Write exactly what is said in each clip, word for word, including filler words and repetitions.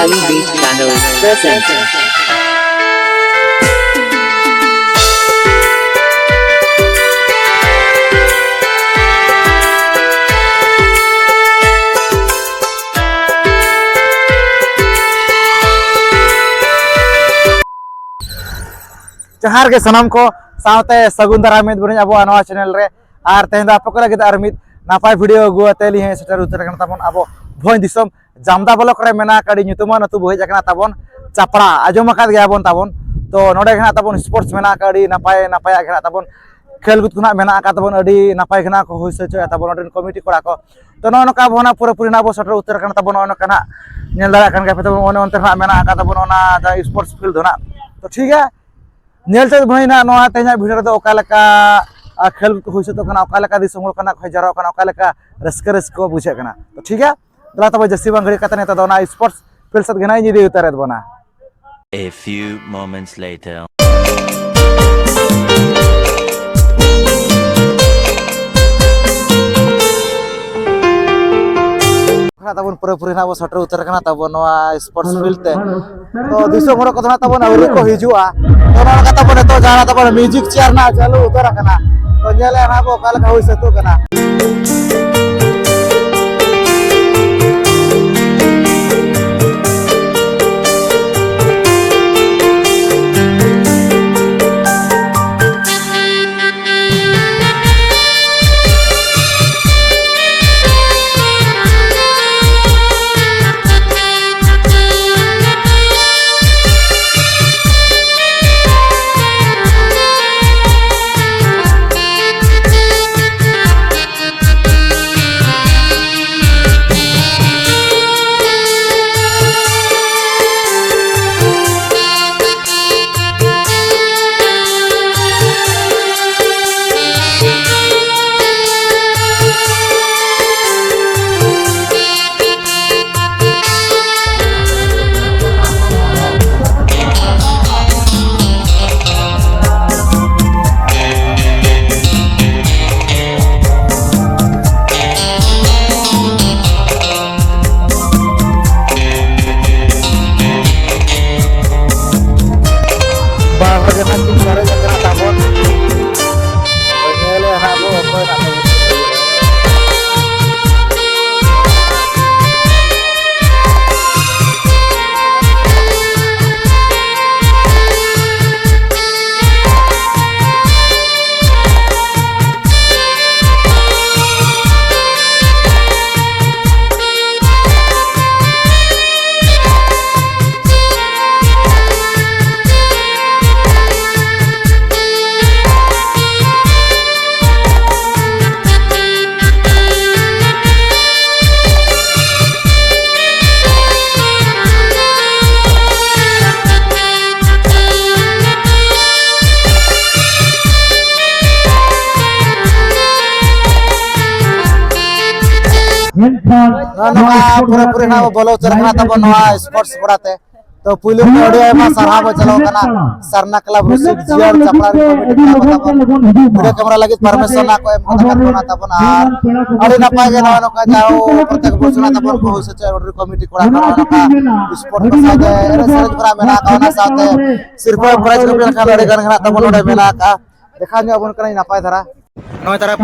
Beat Channel presents. ᱡᱚᱦᱟᱨ ᱜᱮ ᱥᱟᱱᱟᱢ ᱠᱚ, ᱥᱟᱶᱛᱮ ᱥᱟᱹᱜᱩᱱ ᱫᱟᱨᱟᱢ ᱢᱤᱫ ᱵᱚᱱᱤᱧ ᱟᱵᱚᱣᱟᱜ ᱱᱚᱣᱟ ᱪᱮᱱᱮᱞ ᱨᱮ᱾ ᱟᱨ ᱛᱮᱦᱮᱧ ᱫᱚ ᱟᱯᱮ ᱠᱚ ᱞᱟᱹᱜᱤᱫ ᱟᱨ ᱢᱤᱫ ᱱᱟᱯᱟᱭ ᱵᱷᱤᱰᱤᱭᱳ ᱟᱹᱜᱩ ᱟᱛᱮ ᱞᱤᱧ ᱦᱮᱡ ᱥᱮᱴᱮᱨ ᱩᱛᱟᱹᱨ ᱟᱠᱟᱱᱟ ᱛᱟᱵᱚᱱ ᱟᱵᱚ ᱵᱷᱚᱸᱡᱽ ᱫᱤᱥᱚᱢ ᱡᱟᱢᱫᱟ ᱵᱞᱚᱠ ᱨᱮ ᱢᱮᱱᱟᱜ ᱟᱠᱟᱫ ᱟᱹᱰᱤ ᱧᱩᱛᱩᱢᱟᱱ ᱟᱹᱛᱩ ᱵᱚ ᱦᱮᱡ ᱟᱠᱟᱱᱟ ᱛᱟᱵᱚᱱ ᱪᱟᱯᱲᱟ, ᱟᱸᱡᱚᱢ ᱟᱠᱟᱫ ᱜᱮᱭᱟ ᱵᱚᱱ ᱛᱟᱵᱚᱱ᱾ ᱛᱚ ᱱᱚᱰᱮ ᱜᱮ ᱱᱟᱜ ᱛᱟᱵᱚᱱ ᱥᱯᱳᱨᱴᱥ ᱢᱮᱱᱟᱜ ᱟᱠᱟᱫ, ᱟᱹᱰᱤ ᱱᱟᱯᱟᱭ ᱱᱟᱯᱟᱭᱟᱜ ᱜᱮ ᱱᱟᱜ ᱛᱟᱵᱚᱱ ᱠᱷᱮᱞ ᱠᱚ ᱱᱟᱜ ᱢᱮᱱᱟᱜ ᱟᱠᱟᱫ ᱛᱟᱵᱚᱱ, ᱟᱹᱰᱤ ᱱᱟᱯᱟᱭ ᱜᱮ ᱱᱟᱜ ᱠᱚ ᱦᱩᱭ ᱦᱚᱪᱚᱭᱮᱫ ᱛᱟᱵᱚᱱ ᱟᱹᱰᱤ ᱠᱚᱢᱤᱴᱤ ᱠᱚᱲᱟ ᱠᱚ᱾ ᱛᱚ ᱱᱚᱜᱼᱚ ᱱᱚᱝᱠᱟ ᱟᱵᱚ ᱱᱟᱜ ᱯᱩᱨᱟᱹᱯᱩᱨᱤ ᱱᱟᱜ ᱵᱚ ᱥᱮᱴᱮᱨ ᱩᱛᱟᱹᱨ ᱟᱠᱟᱱᱟ ᱛᱟᱵᱚᱱ᱾ ᱱᱚᱜᱼᱚ ᱱᱚᱝᱠᱟ ᱱᱟᱜ ᱧᱮᱞ ᱫᱟᱲᱮᱭᱟᱜ ᱠᱟᱱ ᱜᱮᱭᱟ ᱯᱮ ᱛᱟᱵᱚᱱ, ᱚᱱᱮ ᱚᱱᱛᱮ ᱱᱟᱜ ᱢᱮᱱᱟᱜ ᱟᱠᱟᱫ ᱛᱟᱵᱚᱱ ᱚᱱᱟ ᱡᱟᱦᱟᱸ ᱥᱯᱳᱨᱴᱥ ᱯᱷᱤᱞᱰ ᱫᱚ ᱱᱟᱜ᱾ ᱛᱚ ᱴᱷᱤᱠ ᱜᱮᱭᱟ, ᱧᱮᱞ ᱪᱮᱫ ᱵᱚᱱ ᱱᱟᱜ ᱱᱚᱣᱟ ᱛᱮᱦᱮᱧᱟᱜ ᱵᱷᱤᱰᱤᱭᱳ ᱨᱮᱫᱚ ᱚᱠᱟ ᱞᱮᱠᱟ, ᱟᱨ ᱠᱷᱮᱞ ᱠᱚ ᱦᱩᱭ ᱥᱟᱹᱛᱚᱜ ᱠᱟᱱᱟ, ᱚᱠᱟ ᱞᱮᱠᱟ ᱫᱤᱥᱚᱢ ᱦᱚᱲ ᱠᱚ ᱱᱟᱜ ᱠᱚ ᱦᱮᱡ ᱡᱟᱣᱨᱟᱜ ᱠᱟᱱᱟ, ᱚᱠᱟ ᱞᱮᱠᱟ ᱨᱟᱹᱥᱠᱟᱹ ᱨᱟᱹᱥᱠᱟᱹ ᱵᱩᱡᱷᱟᱹᱜ ᱠᱟᱱᱟ᱾ ᱛᱚ ᱴᱷᱤᱠ ᱜᱮᱭᱟ, ᱫᱮᱞᱟ ᱛᱚᱵᱮ ᱡᱟᱹᱥᱛᱤ ᱵᱟᱝ ᱜᱷᱟᱹᱲᱤᱡ ᱠᱟᱛᱮ ᱱᱤᱛᱚᱜ ᱫᱚ ᱚᱱᱟ ᱥᱯᱳᱨᱴᱥ ᱯᱷᱤᱞᱰ ᱥᱮᱫ ᱜᱮ ᱱᱟᱜ ᱤᱧ ᱤᱫᱤ ᱩᱛᱟᱹᱨᱮᱫ ᱵᱚᱱᱟ᱾ A few moments later. ᱱᱟᱜ ᱛᱟᱵᱚᱱ ᱯᱩᱨᱟᱹᱯᱩᱨᱤ ᱱᱟᱜ ᱵᱚᱱ ᱥᱮᱴᱮᱨ ᱩᱛᱟᱹᱨ ᱟᱠᱟᱱᱟ ᱛᱟᱵᱚᱱ ᱱᱚᱣᱟ ᱥᱯᱳᱨᱴᱥ ᱯᱷᱤᱞᱰ ᱛᱮ᱾ ᱛᱚ ᱫᱤᱥᱚᱢ ᱦᱚᱲ ᱠᱚᱫᱚ ᱱᱟᱜ ᱛᱟᱵᱚᱱ ᱟᱹᱣᱨᱤ ᱠᱚ ᱦᱤᱡᱩᱜᱼᱟ᱾ ᱛᱚ ᱚᱱᱟ ᱞᱮᱠᱟ ᱛᱟᱵᱚᱱ ᱱᱤᱛᱚᱜ ᱡᱟᱦᱟᱸ ᱛᱟᱵᱚᱱ ᱢᱤᱣᱡᱤᱠ ᱪᱮᱭᱟᱨ ᱱᱟᱜ ᱪᱟᱹᱞᱩ ᱩᱛᱟᱹᱨ ᱟᱠᱟᱱᱟ᱾ ᱛᱚ ᱧᱮᱞᱮᱫᱼᱟ ᱱᱟᱜ ᱵᱚ ᱚᱠᱟ ᱞᱮᱠᱟ ᱦᱩᱭ ᱥᱟᱹᱛᱚᱜ ᱠᱟᱱᱟ᱾ ᱱᱚᱣᱟ ᱯᱩᱨᱟᱹᱯᱩᱨᱤ ᱱᱟᱜ ᱵᱚᱞᱚ ᱩᱛᱟᱹᱨ ᱠᱟᱱᱟ ᱛᱟᱵᱚᱱ ᱱᱚᱣᱟ ᱥᱯᱳᱨᱴᱥ ᱜᱚᱲᱟ ᱛᱮ᱾ ᱛᱚ ᱯᱩᱭᱞᱩ ᱛᱮ ᱟᱹᱰᱤ ᱟᱭᱢᱟ ᱥᱟᱨᱦᱟᱣ ᱵᱚᱱ ᱪᱟᱞᱟᱣ ᱠᱟᱱᱟ ᱥᱟᱨᱱᱟ ᱠᱞᱟᱵᱽ ᱨᱩᱥᱤᱠ ᱡᱤᱭᱟᱹᱲ ᱪᱟᱯᱲᱟᱣ ᱠᱚᱢᱤᱴᱤ ᱠᱞᱟᱵᱽ ᱛᱟᱵᱚᱱ, ᱵᱷᱤᱰᱤᱭᱳ ᱠᱮᱢᱮᱨᱟ ᱞᱟᱹᱜᱤᱫ ᱯᱟᱨᱢᱤᱥᱚᱱ ᱱᱟᱜ ᱠᱚ ᱮᱢ ᱠᱟᱛᱮ ᱠᱟᱱᱟ ᱛᱟᱵᱚᱱ᱾ ᱟᱨ ᱟᱹᱰᱤ ᱱᱟᱯᱟᱭ ᱜᱮ ᱱᱚᱜᱼᱚᱭ ᱱᱚᱝᱠᱟ ᱡᱟᱣ ᱯᱨᱚᱛᱮᱠ ᱵᱚᱪᱷᱚᱨ ᱱᱟᱜ ᱛᱟᱵᱚᱱ ᱠᱚ ᱦᱩᱭ ᱥᱮᱪᱮᱫ ᱨᱚᱴᱟᱨᱤ ᱠᱚᱢᱤᱴᱤ ᱠᱚᱲᱟ ᱠᱚ ᱱᱚᱜᱼᱚᱭ ᱱᱚᱝᱠᱟ ᱥᱯᱳᱨᱴ ᱠᱚ ᱥᱟᱶᱛᱮ ᱮᱱᱮᱡ ᱥᱮᱨᱮᱧ ᱠᱚᱨᱟᱣ ᱢᱮᱱᱟᱜ ᱟᱠᱟᱫ, ᱚᱱᱟ ᱥᱟᱶᱛᱮ ᱥᱤᱨᱯᱟᱹ ᱯᱨᱟᱭᱤᱡᱽ ᱠᱚ ᱢᱮᱱᱟᱜ ᱠᱷᱟᱱ ᱟᱹᱰᱤ ᱜᱟᱱ ᱜᱮ ᱱᱟᱜ ᱛᱟᱵᱚᱱ ᱱᱚᱰᱮ ᱢᱮᱱᱟᱜ ᱟᱠᱟᱫ᱾ ᱫᱮᱠᱷᱟᱣ ᱧᱚᱜ ᱟᱵᱚᱱ ᱠᱟᱹᱱᱟᱹᱧ ᱱᱟᱯᱟᱭ ᱫᱷᱟᱨᱟ᱾ ᱱᱚᱜᱼᱚᱭ ᱛᱟᱨᱟ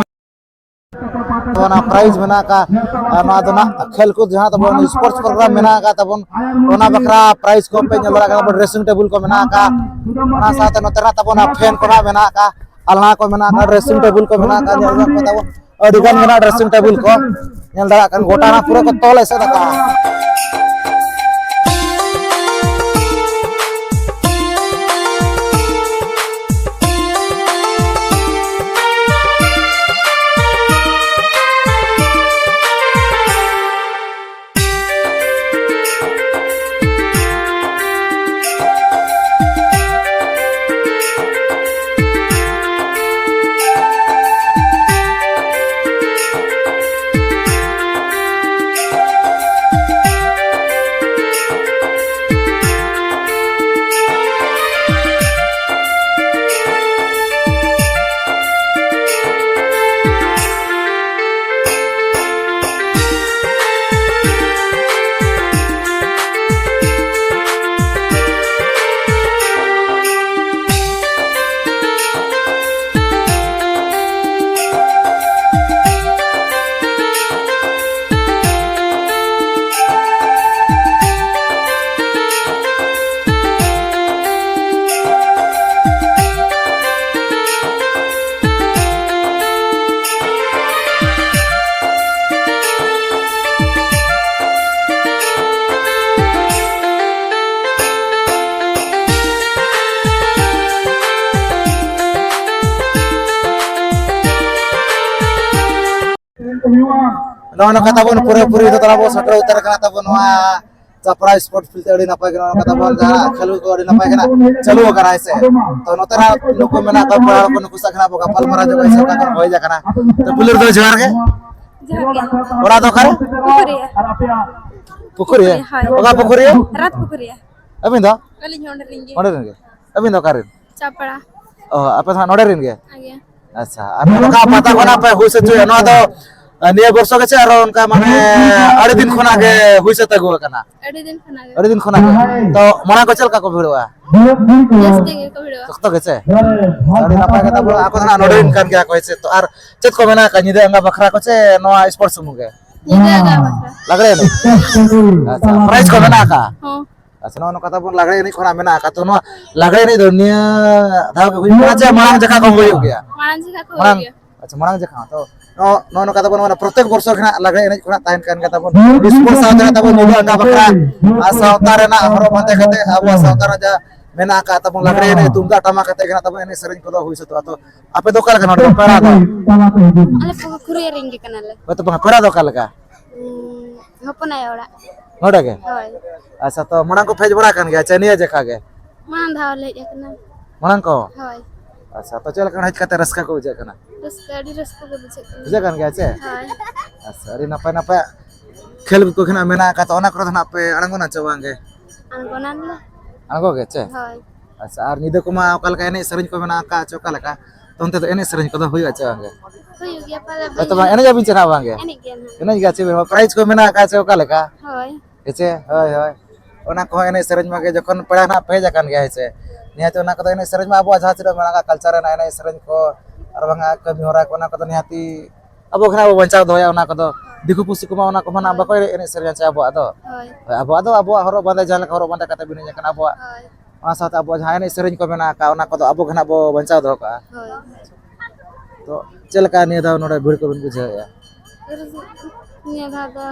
ᱛᱚ ᱚᱱᱟ ᱯᱨᱟᱭᱤᱡᱽ ᱢᱮᱱᱟᱜ ᱟᱠᱟᱫ, ᱟᱨ ᱱᱚᱣᱟ ᱫᱚ ᱱᱟᱜ ᱠᱷᱮᱞ ᱠᱚ ᱡᱟᱦᱟᱸ ᱛᱟᱵᱚᱱ ᱥᱯᱳᱨᱴᱥ ᱯᱨᱳᱜᱨᱟᱢ ᱢᱮᱱᱟᱜ ᱟᱠᱟᱫ ᱛᱟᱵᱚᱱ, ᱚᱱᱟ ᱵᱟᱠᱷᱨᱟ ᱯᱨᱟᱭᱤᱡᱽ ᱠᱚ ᱯᱮ ᱧᱮᱞ ᱫᱟᱲᱮᱭᱟᱜ ᱠᱟᱱᱟ, ᱰᱨᱮᱥᱤᱝ ᱴᱮᱵᱩᱞ ᱠᱚ ᱢᱮᱱᱟᱜ ᱟᱠᱟᱫ, ᱚᱱᱟ ᱥᱟᱶᱛᱮ ᱱᱚᱛᱮ ᱱᱟᱜ ᱛᱟᱵᱚᱱ ᱯᱷᱮᱱ ᱠᱚ ᱱᱟᱜ ᱢᱮᱱᱟᱜ ᱟᱠᱟᱫ, ᱟᱞᱱᱟ ᱠᱚ ᱢᱮᱱᱟᱜ ᱟᱠᱟᱫ, ᱰᱨᱮᱥᱤᱝ ᱴᱮᱵᱩᱞ ᱠᱚ ᱢᱮᱱᱟᱜ ᱟᱠᱟᱫ, ᱧᱮᱞ ᱧᱚᱜ ᱠᱚ ᱛᱟᱵᱚᱱ ᱟᱹᱰᱤ ᱜᱟᱱ ᱢᱮᱱᱟᱜᱼᱟ ᱰᱨᱮᱥᱤᱝ ᱴᱮᱵᱩᱞ ᱠᱚ, ᱧᱮᱞ ᱫᱟᱲᱮᱭᱟᱜ ᱠᱟᱱ ᱜᱚᱴᱟ ᱱᱟᱜ ᱯᱩᱨᱟᱹ ᱠᱚ ᱛᱚᱞ ᱮᱥᱮᱫ ᱟᱠᱟᱫᱼᱟ᱾ ᱱᱚᱜᱼᱚ ᱱᱚᱝᱠᱟ ᱛᱟᱵᱚᱱ ᱯᱩᱨᱟᱹᱯᱩᱨᱤ ᱫᱚ ᱛᱟᱵᱚᱱ ᱥᱮᱴᱮᱨ ᱩᱛᱟᱹᱨ ᱠᱟᱱᱟ ᱛᱟᱵᱚᱱ ᱱᱚᱣᱟ ᱪᱟᱯᱲᱟ ᱥᱯᱳᱨᱴ ᱯᱷᱤᱞᱰ ᱛᱮ᱾ ᱟᱹᱰᱤ ᱱᱟᱯᱟᱭ ᱜᱮ ᱱᱚᱜᱼᱚ ᱱᱚᱝᱠᱟ ᱛᱟᱵᱚᱱ ᱡᱟᱦᱟᱸ ᱠᱷᱮᱞᱳᱰ ᱠᱚ ᱟᱹᱰᱤ ᱱᱟᱯᱟᱭ ᱜᱮ ᱱᱟᱜ ᱪᱟᱹᱞᱩ ᱟᱠᱟᱱᱟ, ᱦᱮᱸ ᱥᱮ᱾ ᱛᱚ ᱱᱚᱛᱮ ᱱᱟᱜ ᱱᱩᱠᱩ ᱢᱮᱱᱟᱜ ᱠᱚᱣᱟ ᱠᱚᱲᱟ ᱦᱚᱲ ᱠᱚ, ᱱᱩᱠᱩ ᱥᱟᱶ ᱜᱮ ᱱᱟᱜ ᱵᱚ ᱜᱟᱯᱟᱞ ᱢᱟᱨᱟᱣ ᱧᱚᱜᱼᱟ, ᱦᱮᱸ ᱥᱮ᱾ ᱚᱠᱟ ᱠᱷᱚᱱ ᱦᱩᱭ ᱟᱠᱟᱱᱟ᱾ ᱛᱚ ᱯᱩᱭᱞᱩ ᱨᱮᱫᱚ ᱡᱚᱦᱟᱨ ᱜᱮ᱾ ᱡᱚᱦᱟᱨ ᱜᱮ᱾ ᱚᱲᱟᱜ ᱫᱚ ᱚᱠᱟᱨᱮ? ᱯᱩᱠᱷᱩᱨᱤᱭᱟ᱾ ᱯᱩᱠᱷᱩᱨᱤᱭᱟ? ᱦᱳᱭ᱾ ᱚᱠᱟ ᱯᱩᱠᱷᱩᱨᱤᱭᱟ? ᱨᱟᱛ ᱯᱩᱠᱷᱩᱨᱤᱭᱟ᱾ ᱟᱹᱵᱤᱱ ᱫᱚ? ᱟᱹᱞᱤᱧ ᱦᱚᱸ ᱚᱸᱰᱮ ᱨᱮᱱ ᱜᱮ᱾ ᱚᱸᱰᱮ ᱨᱮᱱ ᱜᱮ? ᱟᱹᱵᱤᱱ ᱫᱚ ᱚᱠᱟᱨᱮᱱ? ᱪᱟᱯᱲᱟ᱾ ᱚ, ᱟᱯᱮ ᱫᱚ ᱦᱟᱸᱜ ᱱᱚᱰᱮ ᱨᱮᱱ ᱜᱮ? ᱟᱪᱪᱷᱟ, ᱟᱨ ᱱᱚᱝᱠᱟ ᱯᱟᱛᱟ ᱠᱚ ᱱᱟᱜ ᱯᱮ ᱦᱩᱭ ᱥᱟᱹᱛ ᱦᱚᱪᱚᱭᱟ, ᱱᱚᱣᱟ ᱫᱚ, ᱟ, ᱱᱤᱭᱟᱹ ᱵᱚᱨᱥᱚ ᱜᱮ ᱪᱮ ᱟᱨᱚ ᱚᱱᱠᱟ ᱢᱟᱱᱮ ᱟᱹᱰᱤ ᱫᱤᱱ ᱠᱷᱚᱱᱟᱜ ᱜᱮ ᱦᱩᱭ ᱥᱟᱹᱛ ᱟᱹᱜᱩ ᱟᱠᱟᱱᱟ? ᱟᱹᱰᱤ ᱫᱤᱱ ᱠᱷᱚᱱᱟᱜ ᱜᱮ᱾ ᱟᱹᱰᱤ ᱫᱤᱱ ᱠᱷᱚᱱᱟᱜ ᱜᱮ᱾ ᱛᱚ, ᱢᱟᱲᱟᱝ ᱠᱚ ᱪᱮᱫ ᱞᱮᱠᱟ ᱠᱚ ᱵᱷᱤᱲᱚᱜᱼᱟ? ᱡᱟᱹᱥᱛᱤ ᱜᱮᱠᱚ ᱵᱷᱤᱲᱚᱜᱼᱟ᱾ ᱥᱚᱠᱛᱚ ᱜᱮ ᱪᱮ? ᱟᱹᱰᱤ ᱱᱟᱯᱟᱭ ᱠᱟᱛᱷᱟ ᱵᱚᱞᱮ, ᱟᱠᱚ ᱫᱚ ᱱᱟᱜ ᱱᱚᱰᱮ ᱨᱮᱱ ᱠᱟᱱ ᱜᱮᱭᱟ ᱠᱚ, ᱦᱮᱸ ᱪᱮ? ᱛᱚ, ᱟᱨ ᱪᱮᱫ ᱠᱚ ᱢᱮᱱᱟᱜ ᱟᱠᱟᱫ ᱧᱤᱫᱟᱹ ᱟᱸᱜᱟ ᱵᱟᱠᱷᱨᱟ ᱠᱚ ᱪᱮ ᱱᱚᱣᱟ ᱥᱯᱳᱨᱴᱥ ᱥᱩᱢᱩᱝ ᱜᱮ? ᱧᱤᱫᱟᱹ ᱟᱸᱜᱟ ᱵᱟᱠᱷᱨᱟ᱾ ᱞᱟᱜᱽᱲᱮ ᱮᱱᱮᱡ? ᱟᱪᱪᱷᱟ, ᱯᱨᱟᱭᱤᱡᱽ ᱠᱚ ᱢᱮᱱᱟᱜ ᱟᱠᱟᱫ? ᱦᱚᱸ᱾ ᱟᱪᱪᱷᱟ, ᱱᱚᱜᱼᱚ ᱱᱚᱝᱠᱟ ᱛᱟᱵᱚᱱ ᱞᱟᱜᱽᱲᱮ ᱮᱱᱮᱡ ᱠᱷᱚᱱᱟᱜ ᱢᱮᱱᱟᱜ ᱟᱠᱟᱫ, ᱛᱚ ᱱᱚᱣᱟ ᱞᱟᱜᱽᱲᱮ ᱮᱱᱮᱡ ᱫᱚ ᱱᱤᱭᱟᱹ ᱫᱷᱟᱣ ᱜᱮ ᱦᱩᱭᱩᱜ ᱠᱟᱱᱟ ᱪᱮ ᱢᱟᱲᱟᱝ ᱡᱟᱠᱷᱟ ᱠᱷᱚᱱ ᱦᱩᱭᱩᱜ ᱜᱮᱭᱟ? ᱢᱟᱲᱟᱝ ᱡᱟᱠᱷᱟ ᱠᱷᱚᱱ ᱢᱟᱲᱟᱝ ᱦᱩᱭᱩᱜ ᱜᱮᱭᱟ᱾ ᱟᱪᱪᱷᱟ, ᱢᱟᱲᱟᱝ ᱡᱟᱠᱷᱟ ᱦᱚᱸ᱾ ᱛᱚ ᱱᱚᱜᱼᱚ, ᱱᱚᱜᱼᱚ ᱱᱚᱝᱠᱟ ᱛᱟᱵᱚᱱ ᱢᱟᱱᱮ ᱯᱨᱚᱛᱮᱠ ᱵᱚᱨᱥᱚ ᱜᱮ ᱱᱟᱜ ᱞᱟᱜᱽᱲᱮ ᱮᱱᱮᱡ ᱠᱷᱚᱱᱟᱜ ᱛᱟᱦᱮᱱ ᱠᱟᱱ ᱜᱮ ᱛᱟᱵᱚᱱ ᱥᱯᱳᱨᱴᱥ ᱥᱟᱶᱛᱮ ᱱᱟᱜ ᱛᱟᱵᱚᱱ ᱧᱤᱫᱟᱹ ᱟᱸᱜᱟ ᱵᱟᱠᱷᱨᱟ ᱟᱨ ᱥᱟᱶᱛᱟ ᱨᱮᱱᱟᱜ ᱦᱚᱨᱚᱜ ᱵᱟᱸᱫᱮ ᱠᱟᱛᱮ ᱟᱵᱚᱣᱟᱜ ᱥᱟᱶᱛᱟ ᱨᱮᱱᱟᱜ ᱡᱟ ᱢᱮᱱᱟᱜ ᱟᱠᱟᱫ ᱛᱟᱵᱚᱱ ᱞᱟᱜᱽᱲᱮ ᱮᱱᱮᱡ ᱛᱩᱢᱫᱟᱜ ᱴᱟᱢᱟᱠ ᱠᱟᱛᱮ ᱜᱮ ᱱᱟᱜ ᱛᱟᱵᱚᱱ ᱮᱱᱮᱡ ᱥᱮᱨᱮᱧ ᱠᱚᱫᱚ ᱦᱩᱭ ᱥᱟᱹᱛᱚᱜᱼᱟ᱾ ᱛᱚ ᱟᱯᱮ ᱫᱚ ᱚᱠᱟ ᱞᱮᱠᱟ ᱱᱚᱰᱮ ᱯᱮᱲᱟ ᱫᱚ? ᱟᱞᱮ ᱯᱩᱠᱷᱩᱨᱤᱭᱟᱹ ᱨᱮᱱ ᱜᱮ ᱠᱟᱱᱟᱞᱮ᱾ ᱦᱳᱭ ᱛᱚ ᱵᱟᱝ, ᱯᱮᱲᱟ ᱫᱚ ᱚᱠᱟ ᱞᱮᱠᱟ? ᱦᱩᱸ, ᱦᱚᱯᱚᱱ ᱟᱭᱳ ᱚᱲᱟᱜ᱾ ᱱᱚᱰᱮ ᱜᱮ? ᱦᱳᱭ᱾ ᱟᱪᱪᱷᱟ, ᱛᱚ ᱢᱟᱲᱟᱝ ᱠᱚ ᱯᱮ ᱦᱮᱡ ᱵᱟᱲᱟ ᱟᱠᱟᱱ ᱜᱮᱭᱟ ᱪᱮ ᱱᱤᱭᱟᱹ ᱡᱮᱠᱷᱟ ᱜᱮ? ᱢᱟᱲᱟᱝ ᱫᱷᱟᱣ ᱞᱮ ᱦᱮᱡ ᱟᱠᱟᱱᱟ᱾ ᱢᱟᱲᱟᱝ ᱠᱚ? ᱦᱳᱭ᱾ ᱟᱪᱪᱷᱟ, ᱛᱚ ᱪᱮᱫ ᱞᱮᱠᱟ ᱦᱮᱡ ᱠᱟᱛᱮ ᱨᱟᱹᱥᱠᱟᱹ ᱠᱚ ᱵᱩᱡᱷᱟᱹᱜ ᱠᱟᱱᱟ? ᱨᱟᱹᱥᱠᱟᱹ, ᱟᱹᱰᱤ ᱨᱟᱹᱥᱠᱟᱹ ᱜᱮ ᱵᱩᱡᱷᱟᱹᱜ ᱠᱟᱱᱟ᱾ ᱵᱩᱡᱷᱟᱹᱜ ᱠᱟᱱ ᱜᱮᱭᱟ ᱪᱮ? ᱦᱳᱭ᱾ ᱟᱪᱪᱷᱟ, ᱟᱹᱰᱤ ᱱᱟᱯᱟᱭ ᱱᱟᱯᱟᱭ ᱠᱷᱮᱞ ᱠᱚ ᱱᱟᱜ ᱢᱮᱱᱟᱜ ᱟᱠᱟᱫ, ᱛᱚ ᱚᱱᱟ ᱠᱚᱨᱮ ᱫᱚ ᱱᱟᱜ ᱯᱮ ᱟᱬᱜᱚᱱᱟ ᱪᱮ ᱵᱟᱝ ᱜᱮ? ᱟᱬᱜᱚᱱᱟᱞᱮ᱾ ᱟᱬᱜᱚ ᱜᱮ ᱪᱮ? ᱦᱳᱭ᱾ ᱟᱪᱪᱷᱟ, ᱟᱨ ᱧᱤᱫᱟᱹ ᱠᱚᱢᱟ ᱚᱠᱟ ᱞᱮᱠᱟ ᱮᱱᱮᱡ ᱥᱮᱨᱮᱧ ᱠᱚ ᱢᱮᱱᱟᱜ ᱟᱠᱟᱫ ᱪᱮ ᱚᱠᱟ ᱞᱮᱠᱟ? ᱛᱚ ᱚᱱᱛᱮ ᱫᱚ ᱮᱱᱮᱡ ᱥᱮᱨᱮᱧ ᱠᱚᱫᱚ ᱦᱩᱭᱩᱜᱼᱟ ᱪᱮ ᱵᱟᱝ ᱜᱮ? ᱦᱩᱭᱩᱜ ᱜᱮᱭᱟ ᱯᱟᱞᱮ, ᱦᱳᱭ ᱛᱚ ᱵᱟᱹᱧ ᱵᱟᱝ, ᱮᱱᱮᱡ ᱟᱵᱤᱱ ᱪᱮ ᱱᱟᱜ ᱵᱟᱝ ᱜᱮ? ᱮᱱᱮᱡ ᱜᱮᱭᱟ ᱱᱟᱜ᱾ ᱮᱱᱮᱡ ᱜᱮᱭᱟ ᱪᱮ, ᱯᱨᱟᱭᱤᱡᱽ ᱠᱚ ᱢᱮᱱᱟᱜ ᱟᱠᱟᱫ ᱪᱮ ᱚᱠᱟ ᱞᱮᱠᱟ? ᱦᱳᱭ᱾ ᱦᱮᱸ ᱪᱮ? ᱦᱳᱭ, ᱦᱳᱭ᱾ ᱚᱱᱟ ᱠᱚᱦᱚᱸ ᱮᱱᱮᱡ ᱥᱮᱨᱮᱧ ᱢᱟ ᱜᱮ ᱡᱚᱠᱷᱚᱱ ᱯᱮᱲᱟ ᱱᱟᱜ ᱯᱮ ᱦᱮᱡ ᱟᱠᱟᱱ ᱜᱮᱭᱟ, ᱦᱮᱸ ᱪᱮ? ᱱᱤᱦᱟᱹᱛ ᱚᱱᱟ ᱠᱚᱫᱚ ᱮᱱᱮᱡ ᱥᱮᱨᱮᱧ ᱢᱟ ᱟᱵᱚᱣᱟᱜ ᱡᱟᱦᱟᱸ ᱛᱤᱱᱟᱹᱜ ᱢᱮᱱᱟᱜ ᱟᱠᱟᱫ ᱠᱟᱞᱪᱟᱨ ᱨᱮᱱᱟᱜ ᱮᱱᱮᱡ ᱥᱮᱨᱮᱧ ᱠᱚ ᱟᱨ ᱵᱟᱝᱟ ᱠᱟᱹᱢᱤ ᱦᱚᱨᱟ ᱠᱚ, ᱚᱱᱟ ᱠᱚᱫᱚ ᱱᱤᱦᱟᱹᱛᱤ ᱟᱵᱚ ᱜᱮ ᱱᱟᱜ ᱵᱚ ᱵᱟᱧᱪᱟᱣ ᱫᱚᱦᱚᱭᱟ ᱚᱱᱟ ᱠᱚᱫᱚ᱾ ᱫᱤᱠᱩ ᱯᱩᱥᱤ ᱠᱚᱢᱟ ᱚᱱᱟ ᱠᱚᱢᱟ ᱱᱟᱜ ᱦᱳᱭ᱾ ᱵᱟᱠᱚ ᱮᱱᱮᱡ ᱥᱮᱨᱮᱧᱟ ᱪᱮ ᱟᱵᱚᱣᱟᱜ ᱫᱚ᱾ ᱦᱳᱭ᱾ ᱦᱳᱭ, ᱟᱵᱚᱣᱟᱜ ᱫᱚ ᱟᱵᱚᱣᱟᱜ ᱦᱚᱨᱚᱜ ᱵᱟᱸᱫᱮ, ᱡᱟᱦᱟᱸ ᱞᱮᱠᱟ ᱦᱚᱨᱚᱜ ᱵᱟᱸᱫᱮ ᱠᱟᱛᱮ ᱵᱤᱱ ᱦᱮᱡ ᱟᱠᱟᱱᱟ, ᱟᱵᱚᱣᱟᱜ ᱦᱳᱭ᱾ ᱚᱱᱟ ᱥᱟᱶᱛᱮ ᱟᱵᱚᱣᱟᱜ ᱡᱟᱦᱟᱸ ᱮᱱᱮᱡ ᱥᱮᱨᱮᱧ ᱠᱚ ᱢᱮᱱᱟᱜ ᱟᱠᱟᱫ, ᱚᱱᱟ ᱠᱚᱫᱚ ᱟᱵᱚ ᱜᱮ ᱱᱟᱜ ᱵᱚ ᱵᱟᱧᱪᱟᱣ ᱫᱚᱦᱚ ᱠᱟᱜᱼᱟ᱾ ᱦᱳᱭ᱾ ᱛᱚ, ᱪᱮᱫ ᱞᱮᱠᱟ ᱱᱤᱭᱟᱹ ᱫᱷᱟᱣ ᱱᱚᱰᱮ ᱵᱷᱤᱲ ᱠᱚᱵᱤᱱ ᱵᱩᱡᱷᱟᱹᱣᱮᱫᱼᱟ? ᱱᱤᱭᱟᱹ ᱫᱷᱟᱣ ᱫᱚ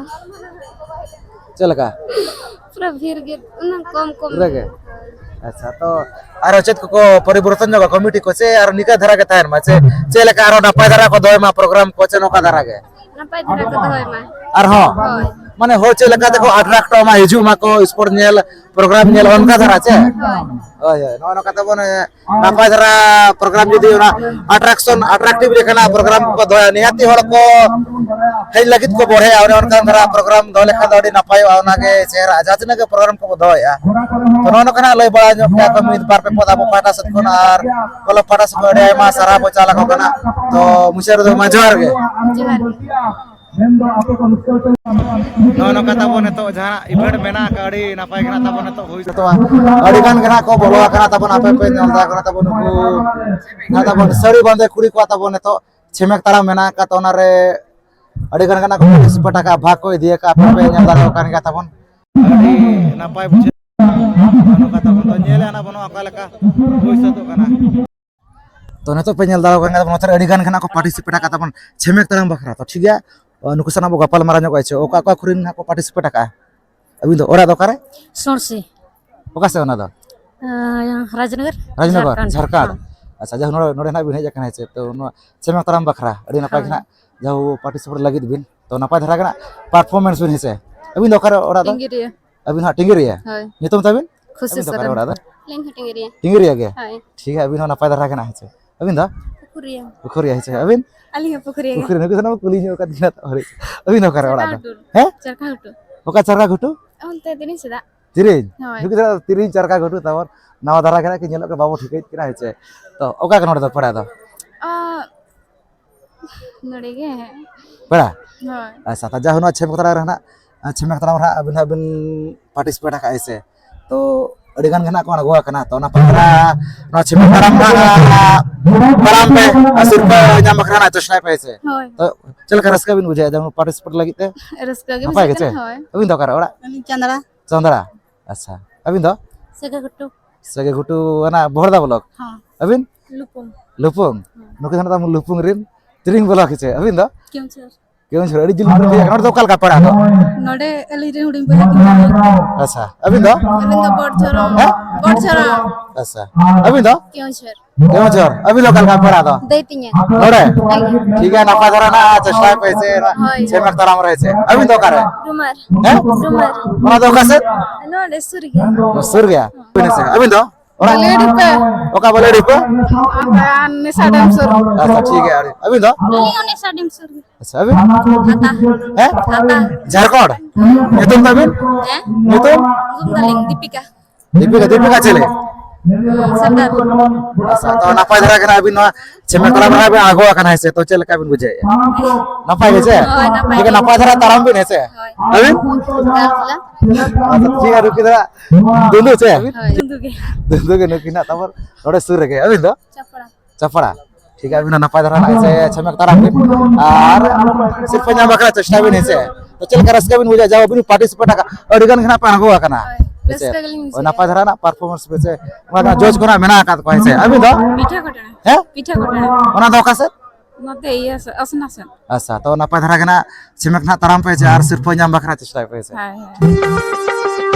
ᱪᱮᱫ ᱞᱮᱠᱟ? ᱯᱩᱨᱟᱹ ᱵᱷᱤᱲ ᱜᱮ, ᱩᱱᱟᱹᱜ ᱠᱚᱢ ᱠᱚᱢ ᱯᱩᱨᱟᱹ ᱜᱮ? ᱜᱮ᱾ ᱟᱪᱪᱷᱟ, ᱛᱚ ᱟᱨᱚ ᱪᱮᱫ ᱠᱚᱠᱚ ᱯᱚᱨᱤᱵᱚᱨᱛᱚᱱ ᱧᱚᱜᱼᱟ ᱠᱚᱢᱤᱴᱤ ᱠᱚ, ᱪᱮ ᱟᱨᱚ ᱱᱤᱝᱠᱟᱹ ᱫᱷᱟᱨᱟ ᱜᱮ ᱛᱟᱦᱮᱱ ᱢᱟ, ᱪᱮ ᱪᱮᱫ ᱞᱮᱠᱟ ᱟᱨᱚ ᱱᱟᱯᱟᱭ ᱫᱷᱟᱨᱟ ᱠᱚ ᱫᱚᱦᱚᱭ ᱢᱟ ᱯᱨᱳᱜᱨᱟᱢ ᱠᱚ, ᱪᱮ ᱱᱚᱝᱠᱟ ᱫᱷᱟᱨᱟ ᱜᱮ? ᱱᱟᱯᱟᱭ ᱫᱷᱟᱨᱟ ᱠᱚ ᱫᱚᱦᱚᱭ ᱢᱟ᱾ ᱟᱨᱦᱚᱸ ᱦᱳᱭ᱾ ᱢᱟᱱᱮ ᱦᱚᱲ ᱪᱮᱫ ᱞᱮᱠᱟ ᱛᱮᱠᱚ ᱟᱴᱨᱟᱠᱴᱚᱜ ᱢᱟ, ᱦᱤᱡᱩᱜ ᱢᱟᱠᱚ ᱥᱯᱳᱨᱴ ᱧᱮᱞ, ᱯᱨᱳᱜᱨᱟᱢ ᱧᱮᱞ, ᱚᱱᱠᱟ ᱫᱷᱟᱨᱟ ᱪᱮ? ᱦᱳᱭ᱾ ᱦᱳᱭ, ᱦᱳᱭ, ᱱᱚᱜᱼᱚ ᱱᱚᱝᱠᱟ ᱛᱟᱵᱚᱱ, ᱮ, ᱱᱟᱯᱟᱭ ᱫᱷᱟᱨᱟ ᱯᱨᱳᱜᱨᱟᱢ ᱡᱩᱫᱤ ᱚᱱᱟ ᱟᱴᱨᱟᱠᱥᱚᱱ, ᱟᱴᱨᱟᱠᱴᱤᱵᱷ ᱞᱮᱠᱟᱱᱟᱜ ᱯᱨᱳᱜᱨᱟᱢ ᱠᱚᱠᱚ ᱫᱚᱦᱚᱭᱟ, ᱱᱤᱦᱟᱹᱛᱤ ᱦᱚᱲ ᱠᱚ ᱦᱮᱡ ᱞᱟᱹᱜᱤᱫ ᱠᱚ ᱵᱚᱲᱦᱮᱜᱼᱟ᱾ ᱚᱱᱮ ᱚᱱᱠᱟᱱ ᱫᱷᱟᱨᱟ ᱯᱨᱳᱜᱨᱟᱢ ᱫᱚᱦᱚ ᱞᱮᱠᱷᱟᱱ ᱫᱚ ᱟᱹᱰᱤ ᱱᱟᱯᱟᱭᱚᱜᱼᱟ᱾ ᱚᱱᱟᱜᱮ ᱪᱮᱦᱨᱟ, ᱡᱟᱦᱟᱸ ᱛᱤᱱᱟᱹᱜ ᱜᱮ ᱯᱨᱳᱜᱨᱟᱢ ᱠᱚᱵᱚ ᱫᱚᱦᱚᱭᱮᱫᱼᱟ, ᱛᱚ ᱱᱚᱜᱼᱚ ᱱᱚᱝᱠᱟᱱᱟᱜ ᱞᱟᱹᱭ ᱵᱟᱲᱟ ᱧᱚᱜ ᱠᱮᱫᱟ ᱠᱚ ᱢᱤᱫ ᱵᱟᱨ ᱯᱮ ᱯᱚᱫ ᱟᱵᱚ ᱯᱟᱦᱴᱟ ᱥᱮᱫ ᱠᱷᱚᱱ, ᱟᱨ ᱠᱞᱟᱵᱽ ᱯᱟᱦᱴᱟ ᱥᱮᱫ ᱠᱷᱚᱱ ᱟᱹᱰᱤ ᱟᱭᱢᱟ ᱥᱟᱨᱦᱟᱣ ᱵᱚ ᱪᱟᱞ ᱟᱠᱚ ᱠᱟᱱᱟ᱾ ᱛᱚ ᱢᱩᱪᱟᱹᱫ ᱨᱮᱫᱚ ᱢᱟ ᱡᱚᱦᱟᱨ ᱜᱮ᱾ ᱡᱚᱦᱟᱨ ᱜᱮ᱾ ᱱᱚᱜᱼᱚ ᱱᱚᱝᱠᱟ ᱛᱟᱵᱚᱱ ᱱᱤᱛᱚᱜ ᱡᱟᱦᱟᱸ ᱤᱵᱷᱮᱱᱴ ᱢᱮᱱᱟᱜ ᱟᱠᱟᱫ, ᱟᱹᱰᱤ ᱱᱟᱯᱟᱭ ᱜᱮ ᱱᱟᱜ ᱛᱟᱵᱚᱱ ᱱᱤᱛᱚᱜ ᱦᱩᱭ ᱥᱟᱹᱛᱚᱜᱼᱟ᱾ ᱟᱹᱰᱤ ᱜᱟᱱ ᱜᱮ ᱱᱟᱜ ᱠᱚ ᱵᱚᱞᱚ ᱟᱠᱟᱱᱟ ᱛᱟᱵᱚᱱ, ᱟᱯᱮ ᱯᱮ ᱧᱮᱞ ᱫᱟ ᱠᱟᱱᱟ ᱛᱟᱵᱚᱱ, ᱱᱩᱠᱩ ᱱᱟᱜ ᱛᱟᱵᱚᱱ ᱥᱟᱹᱲᱤ ᱵᱟᱸᱫᱮ ᱠᱩᱲᱤ ᱠᱚᱣᱟᱜ ᱛᱟᱵᱚᱱ ᱱᱤᱛᱚᱜ ᱪᱷᱮᱢᱮᱠ ᱛᱟᱲᱟᱢ ᱢᱮᱱᱟᱜ ᱟᱠᱟᱫ, ᱚᱱᱟᱨᱮ ᱟᱹᱰᱤ ᱜᱟᱱ ᱜᱮ ᱱᱟᱜ ᱠᱚ ᱯᱟᱨᱴᱤᱥᱤᱯᱮᱴ ᱟᱠᱟᱫ, ᱵᱷᱟᱜᱽ ᱠᱚ ᱤᱫᱤ ᱟᱠᱟᱫ, ᱟᱯᱮ ᱯᱮ ᱧᱮᱞ ᱫᱟᱲᱮᱭᱟᱜ ᱠᱟᱱ ᱜᱮᱭᱟ ᱛᱟᱵᱚᱱ᱾ ᱟᱹᱰᱤ ᱱᱟᱯᱟᱭ ᱵᱩᱡᱷᱟᱹᱜ ᱱᱚᱝᱠᱟ ᱛᱟᱵᱚᱱ ᱛᱚ, ᱧᱮᱞᱮᱫ ᱟᱱᱟ ᱵᱚᱱ ᱚᱠᱟ ᱞᱮᱠᱟ ᱦᱩᱭ ᱥᱟᱹᱛᱚᱜ ᱠᱟᱱᱟ᱾ ᱛᱚ ᱱᱤᱛᱚᱜ ᱯᱮ ᱧᱮᱞ ᱫᱟᱲᱮᱭᱟᱜ ᱠᱟᱱ ᱜᱮᱭᱟ, ᱱᱚᱛᱮ ᱨᱮ ᱟᱹᱰᱤ ᱜᱟᱱ ᱜᱮ ᱱᱟᱜ ᱠᱚ ᱯᱟᱨᱴᱤᱥᱤᱯᱮᱴ ᱟᱠᱟᱫ ᱛᱟᱵᱚᱱ ᱪᱷᱮᱢᱮᱠ ᱛᱟᱲᱟᱢ ᱵᱟᱠᱷᱨᱟ᱾ ᱛᱚ ᱴᱷᱤᱠ ᱜᱮᱭᱟ, ᱱᱩᱠᱩ ᱥᱟᱞᱟᱜ ᱵᱚ ᱜᱟᱯᱟᱞ ᱢᱟᱨᱟᱣ ᱧᱚᱜᱚᱜᱼᱟ ᱪᱮ, ᱚᱠᱟ ᱚᱠᱟ ᱠᱚᱨᱮᱱ ᱱᱟᱜ ᱠᱚ ᱯᱟᱨᱴᱤᱥᱤᱯᱮᱴ ᱟᱠᱟᱫᱼᱟ? ᱟᱹᱵᱤᱱ ᱫᱚ ᱚᱲᱟᱜ ᱫᱚ ᱚᱠᱟᱨᱮ? ᱥᱚᱨᱥᱤ᱾ ᱚᱠᱟ ᱥᱮᱫ ᱚᱱᱟ ᱫᱚ? ᱟᱸ, ᱨᱟᱡᱽᱱᱚᱜᱚᱨ, ᱨᱟᱡᱽᱱᱚᱜᱚᱨ, ᱡᱷᱟᱲᱠᱷᱚᱸᱰ᱾ ᱡᱷᱟᱲᱠᱷᱚᱸᱰ᱾ ᱦᱚᱸ᱾ ᱟᱪᱪᱷᱟ, ᱡᱟᱦᱟᱸ ᱱᱚᱰᱮ, ᱱᱚᱰᱮ ᱱᱟᱜ ᱵᱤᱱ ᱦᱮᱡ ᱟᱠᱟᱱᱟ ᱦᱮᱸ ᱪᱮ, ᱛᱚ ᱱᱚᱣᱟ ᱪᱷᱮᱢᱮᱠ ᱛᱟᱲᱟᱢ ᱵᱟᱠᱷᱨᱟ ᱟᱹᱰᱤ ᱱᱟᱯᱟᱭ ᱜᱮ ᱦᱳᱭ᱾ ᱱᱟᱜ ᱡᱟᱦᱟᱸ ᱯᱟᱨᱴᱤᱥᱤᱯᱮᱴ ᱞᱟᱹᱜᱤᱫ ᱵᱤᱱ, ᱛᱚ ᱱᱟᱯᱟᱭ ᱫᱷᱟᱨᱟ ᱜᱮ ᱱᱟᱜ ᱯᱟᱨᱯᱷᱚᱨᱢᱮᱱᱥ ᱵᱤᱱ ᱦᱮᱸ ᱥᱮ᱾ ᱟᱹᱵᱤᱱ ᱫᱚ ᱚᱠᱟᱨᱮ ᱚᱲᱟᱜ ᱫᱚ? ᱴᱤᱝᱜᱤᱨᱤᱭᱟᱹ᱾ ᱟᱹᱵᱤᱱ ᱦᱟᱸᱜ ᱴᱤᱝᱜᱤᱨᱤᱭᱟᱹ? ᱦᱳᱭ᱾ ᱧᱩᱛᱩᱢ ᱛᱟᱵᱤᱱ? ᱠᱷᱩᱥᱤ ᱟᱹᱵᱤᱱ ᱫᱚ ᱚᱠᱟᱨᱮ ᱥᱚᱨᱮᱱ᱾ ᱚᱲᱟᱜ ᱫᱚ? ᱟᱹᱞᱤᱧ ᱦᱚᱸ ᱴᱤᱝᱜᱤᱨᱤᱭᱟᱹ᱾ ᱴᱤᱝᱜᱤᱨᱤᱭᱟᱹ ᱜᱮ? ᱦᱳᱭ᱾ ᱴᱷᱤᱠ ᱜᱮᱭᱟ, ᱟᱹᱵᱤᱱ ᱦᱚᱸ ᱱᱟᱯᱟᱭ ᱫᱷᱟᱨᱟ ᱜᱮ ᱱᱟᱜ ᱦᱮᱸ ᱪᱮ᱾ ᱟᱹᱵᱤᱱ ᱫᱚ? ᱯᱩᱠᱷᱩᱨᱤᱭᱟᱹ᱾ ᱯᱩᱠᱷᱩᱨᱤᱭᱟᱹ ᱦᱮᱸ ᱪᱮ᱾ ᱟᱹᱵᱤᱱ? ᱟᱹᱞᱤᱧ ᱦᱚᱸ ᱯᱩᱠᱷᱩᱨᱤᱭᱟᱹ ᱜᱮ᱾ ᱯᱩᱠᱷᱩᱨᱤᱭᱟᱹ, ᱱᱩᱠᱩ ᱥᱟᱱᱟᱢ ᱠᱩᱞᱤ ᱧᱚᱜ ᱟᱠᱟᱫ ᱵᱤᱱᱟ ᱛᱚ, ᱟᱹᱵᱤᱱ ᱫᱚ ᱚᱠᱟᱨᱮ ᱚᱲᱟᱜ ᱫᱚ? ᱪᱟᱨᱠᱟ ᱜᱷᱩᱴᱩ᱾ ᱦᱮᱸ? ᱪᱟᱨᱠᱟ ᱜᱷᱩᱴᱩ᱾ ᱚᱠᱟ ᱪᱟᱨᱠᱟ ᱜᱷᱩᱴᱩ? ᱚᱱᱛᱮ ᱛᱤᱨᱤᱧ ᱥᱮᱫᱟᱜ᱾ ᱛᱤᱨᱤᱧ? ᱦᱳᱭ᱾ ᱱᱩᱠᱩ ᱫᱚ ᱛᱤᱨᱤᱧ ᱪᱟᱨᱠᱟ ᱜᱷᱩᱴᱩ ᱛᱟᱵᱚᱱ᱾ ᱱᱟᱣᱟ ᱫᱷᱟᱨᱟ ᱜᱮ ᱱᱟᱜ ᱠᱤᱱ ᱧᱮᱞᱚᱜ ᱠᱟᱱᱟ, ᱵᱟᱵᱚ ᱴᱷᱤᱠᱟᱹᱭᱮᱫ ᱠᱤᱱᱟ ᱦᱮᱸ ᱪᱮ᱾ ᱛᱚ ᱚᱠᱟ ᱠᱟᱱᱟ ᱱᱚᱰᱮ ᱫᱚ ᱯᱟᱲᱟ ᱫᱚ? ᱚ, ᱱᱚᱰᱮ ᱜᱮ᱾ ᱯᱮᱲᱟ? ᱦᱳᱭ᱾ ᱟᱪᱪᱷᱟ, ᱛᱟ ᱡᱟᱦᱳ, ᱱᱚᱣᱟ ᱪᱷᱮᱢᱮᱠ ᱛᱟᱲᱟᱢ ᱨᱮ ᱱᱟᱜ, ᱪᱷᱮᱢᱮᱠ ᱛᱟᱲᱟᱢ ᱨᱮ ᱦᱟᱸᱜ ᱟᱹᱵᱤᱱ ᱦᱟᱸᱜ ᱵᱤᱱ ᱯᱟᱨᱴᱤᱥᱤᱯᱮᱴ ᱟᱠᱟᱫᱼᱟ ᱥᱮ? ᱛᱚ ᱟᱹᱰᱤ ᱜᱟᱱ ᱜᱮ ᱱᱟᱜ ᱠᱚ ᱟᱬᱜᱚ ᱟᱠᱟᱱᱟ᱾ ᱛᱚ ᱚᱱᱟ ᱯᱟᱛᱟ, ᱱᱚᱣᱟ ᱪᱷᱮᱢᱮᱠ ᱛᱟᱲᱟᱢ ᱨᱮ ᱦᱟᱸᱜ ᱛᱟᱲᱟᱢ ᱯᱮ ᱟᱨ ᱥᱤᱨᱯᱟᱹ ᱧᱟᱢ ᱵᱟᱠᱷᱨᱟ ᱱᱟᱜ ᱪᱮᱥᱴᱟᱭ ᱯᱮ ᱥᱮ? ᱦᱳᱭ᱾ ᱛᱚ ᱪᱮᱫ ᱞᱮᱠᱟ ᱨᱟᱹᱥᱠᱟᱹ ᱵᱤᱱ ᱵᱩᱡᱷᱟᱹᱣᱮᱫᱟ ᱡᱮᱢᱚᱱ ᱯᱟᱨᱴᱤᱥᱤᱯᱮᱴ ᱞᱟᱹᱜᱤᱫ ᱛᱮ? ᱨᱟᱹᱥᱠᱟᱹ ᱜᱮ ᱱᱟᱯᱟᱭ ᱵᱩᱡᱷᱟᱹᱜ ᱜᱮ ᱪᱮ? ᱠᱟᱱᱟ, ᱦᱳᱭ᱾ ᱟᱹᱵᱤᱱ ᱫᱚ ᱚᱠᱟᱨᱮ ᱚᱲᱟᱜ? ᱟᱹᱞᱤᱧ ᱪᱟᱸᱫᱽᱲᱟ᱾ ᱪᱟᱸᱫᱽᱲᱟ᱾ ᱟᱪᱪᱷᱟ᱾ ᱟᱹᱵᱤᱱ ᱫᱚ? ᱥᱮᱜᱮ ᱜᱷᱩᱴᱩ᱾ ᱥᱮᱜᱮ ᱜᱷᱩᱴᱩ, ᱚᱱᱟ ᱵᱚᱦᱚᱲᱫᱟ ᱵᱞᱚᱠ? ᱦᱚᱸ᱾ ᱟᱹᱵᱤᱱ? ᱞᱩᱯᱩᱝ᱾ ᱞᱩᱯᱩᱝ? ᱦᱚᱸ᱾ ᱱᱩᱠᱩ ᱫᱚ ᱱᱟᱜ ᱛᱟᱵᱚᱱ ᱞᱩᱯᱩᱝ ᱨᱮᱱ ᱛᱤᱨᱤᱝ ᱵᱞᱚᱠ ᱦᱮᱸ ᱪᱮ? ᱟᱹᱵᱤᱱ ᱫᱚ? ᱠᱮᱣᱚᱱᱡᱷᱚᱨ᱾ ᱠᱮᱣᱚᱱᱡᱷᱚᱨ, ᱟᱹᱰᱤ ᱡᱤᱞ ᱵᱤᱱ ᱤᱫᱤᱭᱟ᱾ ᱱᱚᱰᱮ ᱫᱚ ᱚᱠᱟ ᱞᱮᱠᱟ ᱯᱟᱲᱟᱜ ᱫᱚ? ᱱᱚᱰᱮ ᱟᱹᱞᱤᱧ ᱨᱮᱱ ᱦᱩᱰᱤᱧ ᱵᱚᱭᱦᱟ ᱠᱤᱱ ᱛᱟᱦᱮᱸ ᱠᱟᱱᱟ᱾ ᱟᱪᱪᱷᱟ, ᱟᱹᱵᱤᱱ ᱫᱚ? ᱟᱹᱞᱤᱧ ᱫᱚ ᱵᱚᱰᱡᱷᱚᱨᱟ᱾ ᱦᱮᱸ? ᱵᱚᱰᱡᱷᱚᱨᱟ᱾ ᱟᱪᱪᱷᱟ, ᱟᱹᱵᱤᱱ ᱫᱚ? ᱠᱮᱣᱚᱱᱡᱷᱚᱨ᱾ ᱠᱮᱣᱚᱱᱡᱷᱚᱨ᱾ ᱟᱹᱵᱤᱱ ᱫᱚ ᱚᱠᱟ ᱞᱮᱠᱟ ᱯᱟᱲᱟᱜ ᱫᱚ? ᱫᱟᱹᱭ ᱛᱤᱧᱟᱹ᱾ ᱱᱚᱰᱮ? ᱟᱭᱳ᱾ ᱴᱷᱤᱠ ᱜᱮᱭᱟ, ᱱᱟᱯᱟᱭ ᱫᱷᱟᱨᱟ ᱱᱟᱜ ᱪᱮᱥᱴᱟᱭ ᱯᱮ ᱥᱮ ᱦᱳᱭ᱾ ᱪᱷᱮᱢᱮᱠ ᱛᱟᱲᱟᱢ ᱨᱮ ᱥᱮ᱾ ᱟᱹᱵᱤᱱ ᱫᱚ ᱚᱠᱟᱨᱮ? ᱰᱩᱢᱟᱨ᱾ ᱦᱮᱸ? ᱰᱩᱢᱟᱨ᱾ ᱚᱱᱟ ᱫᱚ ᱚᱠᱟ ᱥᱮᱫ? ᱱᱚᱰᱮ ᱥᱩᱨ ᱜᱮᱭᱟ᱾ ᱥᱩᱨ ᱜᱮᱭᱟ? ᱟᱹᱵᱤᱱ ᱫᱚ? ᱚᱲᱟᱜ? ᱵᱟᱹᱞᱟᱹᱰᱤᱯᱟᱹ᱾ ᱚᱠᱟ ᱵᱟᱹᱞᱟᱹᱰᱤᱯᱟᱹ? ᱟᱯᱮ ᱱᱮᱥᱟ ᱰᱮᱢ ᱥᱩᱨ᱾ ᱟᱪᱪᱷᱟ, ᱴᱷᱤᱠ ᱜᱮᱭᱟ᱾ ᱟᱹᱰᱤ, ᱟᱹᱵᱤᱱ ᱫᱚ? ᱟᱹᱞᱤᱧ ᱦᱚᱸ ᱱᱮᱥᱟ ᱰᱮᱢ ᱥᱩᱨ ᱜᱮ᱾ ᱟᱪᱪᱷᱟ, ᱟᱹᱵᱤᱱ? ᱦᱟᱛᱟ᱾ ᱦᱮᱸ? ᱦᱟᱛᱟ᱾ ᱡᱷᱟᱲᱠᱷᱚᱸᱰ? ᱧᱩᱛᱩᱢ ᱛᱟᱵᱤᱱ? ᱦᱮᱸ? ᱧᱩᱛᱩᱢ? ᱧᱩᱛᱩᱢ ᱛᱟᱹᱞᱤᱧ ᱫᱤᱯᱤᱠᱟ᱾ ᱫᱤᱯᱤᱠᱟ, ᱫᱤᱯᱤᱠᱟ ᱪᱮᱞᱮ? ᱥᱚᱨᱫᱟᱨ᱾ ᱟᱪᱪᱷᱟ, ᱛᱚ ᱱᱟᱯᱟᱭ ᱫᱷᱟᱨᱟ ᱜᱮ ᱱᱟᱜ ᱟᱹᱵᱤᱱ ᱱᱚᱣᱟ ᱪᱷᱮᱢᱮᱠ ᱛᱟᱲᱟᱢ ᱨᱮ ᱵᱤᱱ ᱟᱬᱜᱚ ᱟᱠᱟᱱᱟ, ᱦᱮᱸ ᱥᱮ? ᱛᱚ ᱪᱮᱫ ᱞᱮᱠᱟ ᱵᱤᱱ ᱵᱩᱡᱷᱟᱹᱣᱮᱫᱼᱟ? ᱱᱟᱯᱟᱭ ᱜᱮ ᱪᱮ? ᱦᱳᱭ, ᱱᱟᱯᱟᱭ ᱴᱷᱤᱠ ᱜᱮ, ᱜᱮ᱾ ᱱᱟᱯᱟᱭ ᱫᱷᱟᱨᱟ ᱛᱟᱲᱟᱢ ᱵᱤᱱ, ᱦᱮᱸ ᱥᱮ? ᱦᱳᱭ᱾ ᱟᱹᱵᱤᱱ? ᱟᱪᱪᱷᱟ, ᱴᱷᱤᱠ ᱜᱮᱭᱟ, ᱨᱩᱠᱤ ᱫᱷᱟᱨᱟ᱾ ᱫᱩᱸᱫᱩ ᱪᱮ? ᱦᱳᱭ, ᱫᱩᱸᱫᱩ ᱜᱮ᱾ ᱫᱩᱸᱫᱩ ᱜᱮ ᱱᱩᱠᱤᱱᱟᱜ ᱛᱟᱯᱚᱨ ᱱᱚᱰᱮ ᱥᱩᱨ ᱨᱮᱜᱮ᱾ ᱟᱹᱵᱤᱱ ᱫᱚ? ᱪᱟᱯᱲᱟ᱾ ᱪᱟᱯᱲᱟ᱾ ᱴᱷᱤᱠ ᱜᱮᱭᱟ, ᱟᱹᱵᱤᱱ ᱦᱚᱸ ᱱᱟᱯᱟᱭ ᱫᱷᱟᱨᱟ ᱱᱟᱜ ᱥᱮ ᱪᱷᱮᱢᱮᱠ ᱛᱟᱲᱟᱢ ᱵᱤᱱ᱾ ᱟᱨ ᱥᱤᱨᱯᱟᱹ ᱧᱟᱢ ᱵᱟᱠᱷᱨᱟ ᱪᱮᱥᱴᱟᱭ ᱵᱤᱱ, ᱦᱮᱸ ᱥᱮ? ᱛᱚ ᱪᱮᱫ ᱞᱮᱠᱟ ᱨᱟᱹᱥᱠᱟᱹ ᱵᱤᱱ ᱵᱩᱡᱟ? ᱡᱟᱣ ᱵᱤᱱ participate ᱟᱠᱟᱫ, ᱟᱹᱰᱤ ᱜᱟᱱ ᱜᱮ ᱱᱟᱜ ᱯᱮ ᱟᱬᱜᱚ ᱟᱠᱟᱱᱟ᱾ ᱦᱳᱭ, ᱦᱮᱸ ᱥᱮ? ᱨᱟᱹᱥᱠᱟᱹ ᱜᱮᱞᱤᱧ ᱦᱳᱭ, ᱵᱩᱡᱷᱟᱹᱣᱟ᱾ ᱱᱟᱯᱟᱭ ᱫᱷᱟᱨᱟ ᱱᱟᱜ performance ᱯᱮ ᱥᱮ᱾ ᱚᱱᱟ ᱠᱟᱱᱟ, judge ᱠᱚ ᱱᱟᱜ ᱢᱮᱱᱟᱜ ᱟᱠᱟᱫ ᱠᱚᱣᱟ, ᱦᱮᱸ ᱥᱮ? ᱟᱹᱵᱤᱱ ᱫᱚ? ᱯᱤᱴᱷᱟᱹ ᱠᱚᱴᱟ᱾ ᱦᱮᱸ? ᱯᱤᱴᱷᱟᱹ ᱠᱚᱴᱟ᱾ ᱚᱱᱟ ᱫᱚ ᱚᱠᱟ ᱥᱮᱫ? ᱱᱚᱛᱮ ᱤᱭᱟᱹ ᱥᱮᱫ, ᱟᱥᱱᱟ ᱥᱮᱫ᱾ ᱟᱪᱪᱷᱟ, ᱛᱚ ᱱᱟᱯᱟᱭ ᱫᱷᱟᱨᱟ ᱜᱮ ᱱᱟᱜ ᱪᱷᱮᱢᱮᱠ ᱱᱟᱜ ᱛᱟᱲᱟᱢ ᱯᱮ ᱡᱮ, ᱟᱨ ᱥᱤᱨᱯᱟᱹ ᱧᱟᱢ ᱵᱟᱠᱷᱨᱟ ᱪᱮᱥᱴᱟᱭ ᱯᱮ ᱥᱮ᱾ ᱦᱳᱭ, ᱦᱳᱭ᱾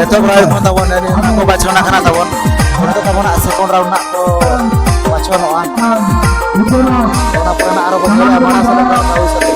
ᱮᱛᱚᱦᱚᱵ round ᱠᱷᱚᱱ ᱛᱟᱵᱚᱱ ᱮᱱᱮᱡ ᱨᱮᱱᱟᱜ ᱠᱚ ᱵᱟᱪᱷᱚᱱ ᱟᱠᱟᱱᱟ ᱛᱟᱵᱚᱱ᱾ ᱱᱤᱛᱚᱜ ᱛᱟᱵᱚᱱ ᱦᱟᱸᱜ second round ᱨᱮᱱᱟᱜ ᱠᱚ ᱵᱟᱪᱷᱚᱱᱚᱜᱼᱟ᱾ ᱚᱱᱟ ᱯᱚᱨᱮ ᱦᱟᱸᱜ ᱟᱨᱚ ᱵᱚᱱ ᱧᱮᱞᱟ ᱢᱟᱲᱟᱝ ᱥᱮᱫ ᱞᱮᱠᱟ ᱨᱟᱦᱩᱞ ᱥᱟᱛᱮ᱾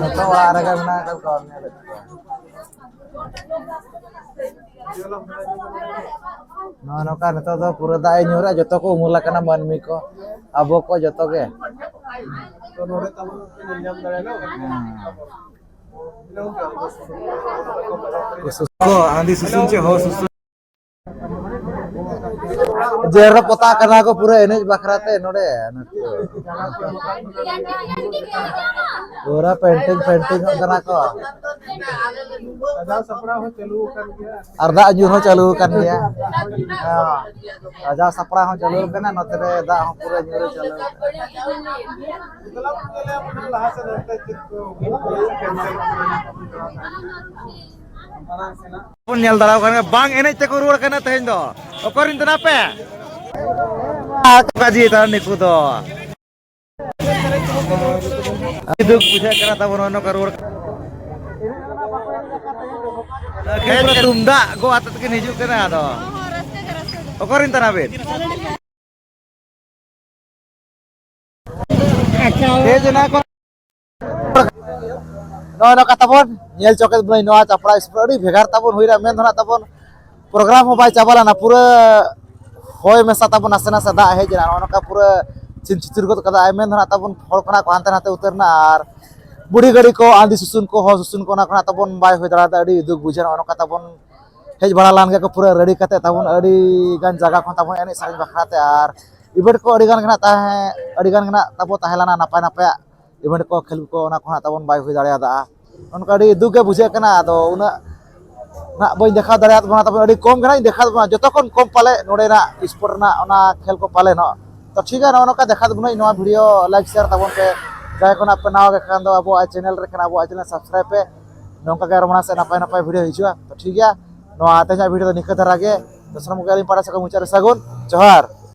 ᱱᱤᱛᱚᱜ ᱚᱲᱟᱜ ᱨᱮᱜᱮ ᱢᱮᱱᱟᱜ ᱟᱠᱟᱫ ᱠᱚᱣᱟ᱾ ᱱᱚᱜᱼᱚ ᱱᱚᱝᱠᱟ ᱱᱤᱛᱚᱜ ᱫᱚ ᱯᱩᱨᱟᱹ ᱫᱟᱜ ᱮ ᱧᱩᱨᱟ, ᱡᱚᱛᱚ ᱠᱚ ᱩᱢᱩᱞ ᱟᱠᱟᱱᱟ ᱢᱟᱹᱱᱢᱤ ᱠᱚ, ᱟᱵᱚ ᱠᱚ ᱡᱚᱛᱚ ᱜᱮ᱾ ᱦᱮᱸ᱾ ᱠᱚ ᱥᱩᱥᱩ-, ᱠᱚ ᱟᱹᱰᱤ ᱥᱩᱥᱩᱱ ᱪᱮ ᱦᱚ ᱥᱩᱥᱩᱱ᱾ ᱡᱮᱨ ᱨᱮ ᱯᱚᱛᱟᱜ ᱠᱟᱱᱟ ᱠᱚ ᱯᱩᱨᱟᱹ ᱮᱱᱮᱡ ᱵᱟᱠᱷᱨᱟ ᱛᱮ ᱱᱚᱰᱮ᱾ ᱯᱩᱨᱟᱹ painting painting ᱚᱜ ᱠᱟᱱᱟ ᱠᱚ᱾ ᱥᱟᱡᱟᱣ ᱥᱟᱯᱲᱟᱣ ᱦᱚᱸ ᱪᱟᱹᱞᱩ ᱟᱠᱟᱱ ᱜᱮᱭᱟ᱾ ᱟᱨ ᱫᱟᱜ ᱧᱩᱨ ᱦᱚᱸ ᱪᱟᱹᱞᱩ ᱟᱠᱟᱱ ᱜᱮᱭᱟ᱾ ᱦᱮᱸ᱾ ᱥᱟᱡᱟᱣ ᱥᱟᱯᱲᱟᱣ ᱦᱚᱸ ᱪᱟᱹᱞᱩ ᱟᱠᱟᱱᱟ, ᱱᱚᱛᱮ ᱨᱮ ᱫᱟᱜ ᱦᱚᱸ ᱯᱩᱨᱟᱹ ᱧᱩᱨ ᱪᱟᱹᱞᱩ ᱟᱠᱟᱱᱟ᱾ ᱫᱮᱞᱟ ᱵᱚᱱ ᱧᱮᱞᱮᱭᱟ ᱢᱤᱫᱴᱟᱝ ᱞᱟᱦᱟ ᱥᱮᱫ ᱚᱱᱛᱮ ᱪᱮᱫ ᱠᱚ ᱦᱩᱭᱩᱜ ᱠᱟᱱᱟ, ᱪᱮᱫ ᱠᱚ ᱧᱮᱞ ᱧᱟᱢᱚᱜ ᱠᱟᱱᱟ᱾ ᱢᱟᱲᱟᱝ ᱥᱮᱱᱟᱜ ᱵᱚᱱ ᱧᱮᱞ ᱫᱟᱲᱮᱭᱟᱜ ᱠᱟᱱ ᱜᱮᱭᱟ, ᱵᱟᱝ ᱮᱱᱮᱡ ᱛᱮᱠᱚ ᱨᱩᱣᱟᱹᱲ ᱠᱟᱱᱟ ᱛᱮᱦᱮᱧ ᱫᱚ᱾ ᱚᱠᱚᱭ ᱨᱮᱱ ᱠᱟᱱᱟ ᱯᱮ? ᱠᱟᱡᱤ ᱛᱟᱦᱮᱱ ᱱᱤᱠᱩ ᱫᱚ᱾ ᱟᱹᱰᱤ ᱫᱩᱠ ᱵᱩᱡᱷᱟᱹᱜ ᱠᱟᱱᱟ ᱛᱟᱵᱚᱱ ᱱᱚᱜᱼᱚ ᱱᱚᱝᱠᱟ ᱨᱩᱣᱟᱹᱲ᱾ ᱮᱠᱷᱮᱱ ᱛᱩᱢᱫᱟᱜ ᱜᱚ ᱟᱛᱮᱫ ᱠᱤᱱ ᱦᱤᱡᱩᱜ ᱠᱟᱱᱟ ᱟᱫᱚ᱾ ᱚᱠᱚᱭ ᱨᱮᱱ ᱠᱟᱱᱟ ᱵᱤᱱ? ᱱᱚᱜᱼᱚ ᱱᱚᱝᱠᱟ ᱛᱟᱵᱚᱱ, ᱧᱮᱞ ᱪᱚ ᱠᱮᱫ ᱵᱚᱱᱟᱹᱧ ᱱᱚᱣᱟ ᱪᱟᱯᱲᱟ ᱥᱯᱳᱨᱴ ᱟᱹᱰᱤ ᱵᱷᱮᱜᱟᱨ ᱛᱟᱵᱚᱱ ᱦᱩᱭᱱᱟ, ᱢᱮᱱ ᱫᱚ ᱱᱟᱜ ᱛᱟᱵᱚᱱ ᱯᱨᱳᱜᱨᱟᱢ ᱦᱚᱸ ᱵᱟᱭ ᱪᱟᱵᱟ ᱞᱮᱱᱟ, ᱯᱩᱨᱟᱹ ᱦᱚᱭ ᱢᱮᱥᱟ ᱛᱟᱵᱚᱱ ᱱᱟᱥᱮ ᱱᱟᱥᱮ ᱫᱟᱜ ᱦᱮᱡ ᱮᱱᱟ, ᱱᱚᱜᱼᱚ ᱱᱚᱝᱠᱟ ᱯᱩᱨᱟᱹ ᱪᱷᱤᱢ ᱪᱷᱤᱛᱤᱨ ᱜᱚᱫ ᱠᱟᱫᱟᱭ, ᱢᱮᱱ ᱫᱚ ᱱᱟᱜ ᱛᱟᱵᱚᱱ ᱦᱚᱲ ᱠᱚ ᱱᱟᱜ ᱠᱚ ᱦᱟᱱᱛᱮ ᱱᱟᱛᱮ ᱩᱛᱟᱹᱨ ᱮᱱᱟ, ᱟᱨ ᱵᱩᱲᱦᱤ ᱜᱟᱹᱰᱤ ᱠᱚ, ᱟᱸᱫᱤ ᱥᱩᱥᱩᱱ ᱠᱚ, ᱦᱚᱲ ᱥᱩᱥᱩᱱ ᱠᱚ, ᱚᱱᱟ ᱠᱚ ᱱᱟᱜ ᱛᱟᱵᱚᱱ ᱵᱟᱭ ᱦᱩᱭ ᱫᱟᱲᱮᱭᱟᱫᱟ, ᱟᱹᱰᱤ ᱫᱩᱠ ᱵᱩᱡᱷᱟᱹᱜᱼᱟ᱾ ᱱᱚᱜᱼᱚ ᱱᱚᱝᱠᱟ ᱛᱟᱵᱚᱱ ᱦᱮᱡ ᱵᱟᱲᱟ ᱞᱮᱱ ᱜᱮᱭᱟ ᱠᱚ ᱯᱩᱨᱟᱹ ᱨᱮᱰᱤ ᱠᱟᱛᱮ ᱛᱟᱵᱚᱱ ᱟᱹᱰᱤ ᱜᱟᱱ ᱡᱟᱭᱜᱟ ᱠᱷᱚᱱ ᱛᱟᱵᱚᱱ ᱮᱱᱮᱡ ᱥᱮᱨᱮᱧ ᱵᱟᱠᱷᱨᱟ ᱛᱮ, ᱟᱨ ᱤᱵᱷᱮᱱᱴ ᱠᱚ ᱟᱹᱰᱤ ᱜᱟᱱ ᱜᱮ ᱱᱟᱜ ᱛᱟᱦᱮᱸ, ᱟᱹᱰᱤ ᱜᱟᱱ ᱜᱮ ᱱᱟᱜ ᱛᱟᱵᱚ ᱛᱟᱦᱮᱸ ᱞᱮᱱᱟ ᱱᱟᱯᱟᱭ ᱱᱟᱯᱟᱭᱟᱜ ᱤᱵᱷᱮᱱᱴ ᱠᱚ, ᱠᱷᱮᱞ ᱠᱚ, ᱚᱱᱟ ᱠᱚ ᱱᱟᱜ ᱛᱟᱵᱚᱱ ᱵᱟᱭ ᱦᱩᱭ ᱫᱟᱲᱮᱭᱟᱫᱟ᱾ ᱚᱱᱠᱟ ᱟᱹᱰᱤ ᱫᱩᱠ ᱜᱮ ᱵᱩᱡᱷᱟᱹᱜ ᱠᱟᱱᱟ᱾ ᱟᱫᱚ ᱩᱱᱟᱹᱜ ᱱᱟᱜ ᱵᱟᱹᱧ ᱫᱮᱠᱷᱟᱣ ᱫᱟᱲᱮᱭᱟᱫ ᱵᱚᱱᱟ, ᱛᱟᱵᱚᱱ ᱟᱹᱰᱤ ᱠᱚᱢ ᱜᱮ ᱱᱟᱜ ᱤᱧ ᱫᱮᱠᱷᱟᱣ ᱵᱚᱱᱟ, ᱡᱚᱛᱚ ᱠᱷᱚᱱ ᱠᱚᱢ ᱯᱟᱞᱮ ᱱᱚᱰᱮᱱᱟᱜ ᱥᱯᱳᱨᱴ ᱨᱮᱱᱟᱜ ᱚᱱᱟ ᱠᱷᱮᱞ ᱠᱚ ᱯᱟᱞᱮ ᱱᱚᱜ ᱛᱚ ᱴᱷᱤᱠ ᱜᱮᱭᱟ, ᱱᱚᱜᱼᱚ ᱱᱚᱝᱠᱟ ᱫᱮᱠᱷᱟ ᱫᱚ ᱵᱟᱹᱱᱩᱜ, ᱱᱚᱣᱟ ᱵᱷᱤᱰᱤᱭᱳ ᱞᱟᱭᱤᱠ ᱥᱮᱭᱟᱨ ᱛᱟᱵᱚᱱ ᱯᱮ᱾ ᱡᱟᱦᱟᱸᱭ ᱠᱷᱚᱱᱟᱜ ᱯᱮ ᱱᱟᱣᱟ ᱜᱮ ᱠᱷᱟᱱ ᱫᱚ ᱟᱵᱚᱣᱟᱜ ᱪᱮᱱᱮᱞ ᱨᱮ ᱠᱷᱟᱱ ᱟᱵᱚᱣᱟᱜ ᱪᱮᱱᱮᱞ ᱥᱟᱵᱥᱠᱨᱟᱭᱤᱵ ᱯᱮ᱾ ᱱᱚᱝᱠᱟ ᱜᱮ ᱟᱨ ᱢᱟᱲᱟᱝ ᱥᱮᱫ ᱱᱟᱯᱟᱭ ᱱᱟᱯᱟᱭ ᱵᱷᱤᱰᱤᱭᱳ ᱦᱤᱡᱩᱜᱼᱟ᱾ ᱛᱚ ᱴᱷᱤᱠ ᱜᱮᱭᱟ, ᱱᱚᱣᱟ ᱛᱮᱦᱮᱧᱟᱜ ᱵᱷᱤᱰᱤᱭᱳ ᱫᱚ ᱱᱤᱝᱠᱟᱹ ᱫᱷᱟᱨᱟ ᱜᱮ᱾ ᱛᱚ ᱥᱟᱱᱟᱢ ᱠᱚᱜᱮ ᱟᱹᱞᱤᱧ ᱯᱟᱦᱴᱟ ᱥᱮᱫ ᱠᱷᱚᱱ ᱢᱩᱪᱟᱹᱫ ᱨᱮ ᱥᱟᱹᱜᱩᱱ ᱡᱚᱦᱟᱨ᱾